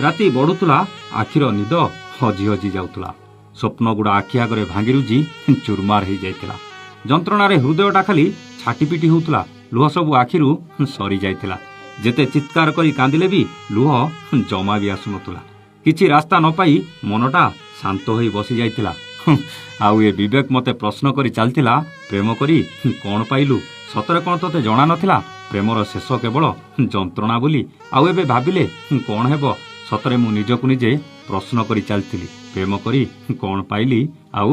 ରାତି ବଢୁଥିଲା, ଆଖିର ନିଦ ହଜି ହଜି ଯାଉଥିଲା। ସ୍ୱପ୍ନଗୁଡ଼ା ଆଖି ଆଗରେ ଭାଙ୍ଗିରୁଜି ଚୁରମାର ହେଇଯାଇଥିଲା। ଯନ୍ତ୍ରଣାରେ ହୃଦୟଟା ଖାଲି ଛାଟିପିଟି ହେଉଥିଲା। ଲୁହ ସବୁ ଆଖିରୁ ସରିଯାଇଥିଲା। ଯେତେ ଚିତ୍କାର କରି କାନ୍ଦିଲେ ବି ଲୁହ ଜମା ବି ଆସୁନଥିଲା। କିଛି ରାସ୍ତା ନ ପାଇ ମନଟା ଶାନ୍ତ ହୋଇ ବସିଯାଇଥିଲା। ଆଉ ଏ ବିବେକ ମୋତେ ପ୍ରଶ୍ନ କରି ଚାଲିଥିଲା, ପ୍ରେମ କରି କ'ଣ ପାଇଲୁ? ସତରେ କ'ଣ ତୋତେ ଜଣା ନଥିଲା ପ୍ରେମର ଶେଷ କେବଳ ଯନ୍ତ୍ରଣା ବୋଲି? ଆଉ ଏବେ ଭାବିଲେ କ'ଣ ହେବ? ସତରେ ମୁଁ ନିଜକୁ ନିଜେ ପ୍ରଶ୍ନ କରି ଚାଲିଥିଲି, ପ୍ରେମ କରି କ'ଣ ପାଇଲି ଆଉ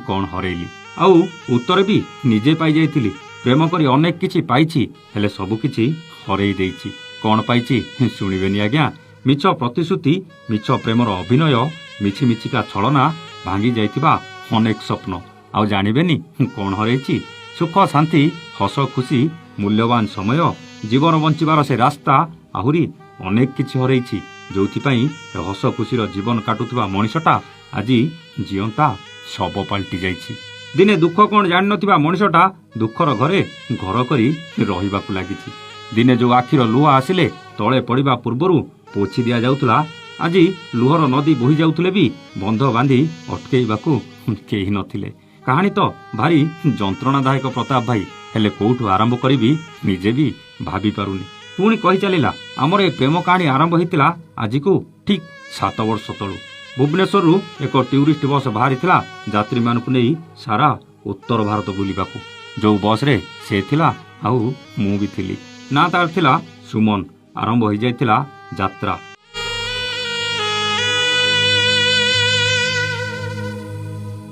କ'ଣ ହରେଇଲି? ଆଉ ଉତ୍ତର ବି ନିଜେ ପାଇଯାଇଥିଲି। ପ୍ରେମ କରି ଅନେକ କିଛି ପାଇଛି, ହେଲେ ସବୁ କିଛି ହରେଇ ଦେଇଛି। କ'ଣ ପାଇଛି ଶୁଣିବେନି ଆଜ୍ଞା? ମିଛ ପ୍ରତିଶ୍ରୁତି, ମିଛ ପ୍ରେମର ଅଭିନୟ, ମିଛି ମିଛିକା ଛଳନା, ଭାଙ୍ଗି ଯାଇଥିବା ଅନେକ ସ୍ୱପ୍ନ। ଆଉ ଜାଣିବେନି କ'ଣ ହରେଇଛି? ସୁଖ, ଶାନ୍ତି, ହସ ଖୁସି, ମୂଲ୍ୟବାନ ସମୟ, ଜୀବନ ବଞ୍ଚିବାର ସେ ରାସ୍ତା, ଆହୁରି ଅନେକ କିଛି ହରେଇଛି, ଯୋଉଥିପାଇଁ ଏ ହସ ଖୁସିର ଜୀବନ କାଟୁଥିବା ମଣିଷଟା ଆଜି ଜିଅନ୍ତା ଶବ ପାଲଟି ଯାଇଛି। ଦିନେ ଦୁଃଖ କ'ଣ ଜାଣିନଥିବା ମଣିଷଟା ଦୁଃଖର ଘରେ ଘର କରି ରହିବାକୁ ଲାଗିଛି। ଦିନେ ଯୋଉ ଆଖିର ଲୁହ ଆସିଲେ ତଳେ ପଡ଼ିବା ପୂର୍ବରୁ ପୋଛି ଦିଆଯାଉଥିଲା, ଆଜି ଲୁହର ନଦୀ ବୋହି ଯାଉଥିଲେ ବି ବନ୍ଧ ବାନ୍ଧି ଅଟକେଇବାକୁ କେହି ନଥିଲେ। କାହାଣୀ ତ ଭାରି ଯନ୍ତ୍ରଣାଦାୟକ ପ୍ରତାପ ଭାଇ, ହେଲେ କୋଉଠୁ ଆରମ୍ଭ କରିବି ନିଜେ ବି ଭାବି ପାରୁନି। ପୁଣି କହି ଚାଲିଲା, ଆମର ଏ ପ୍ରେମ କାହାଣୀ ଆରମ୍ଭ ହେଇଥିଲା ଆଜିକୁ ଠିକ୍ 7 ବର୍ଷ ତଳୁ। ଭୁବନେଶ୍ୱରରୁ ଏକ ଟୁରିଷ୍ଟ ବସ୍ ବାହାରିଥିଲା ଯାତ୍ରୀମାନଙ୍କୁ ନେଇ ସାରା ଉତ୍ତର ଭାରତ ବୁଲିବାକୁ। ଯୋଉ ବସ୍ରେ ସେ ଥିଲା ଆଉ ମୁଁ ବି ଥିଲି। ନା ତାର ଥିଲା ସୁମନ। ଆରମ୍ଭ ହେଇଯାଇଥିଲା ଯାତ୍ରା।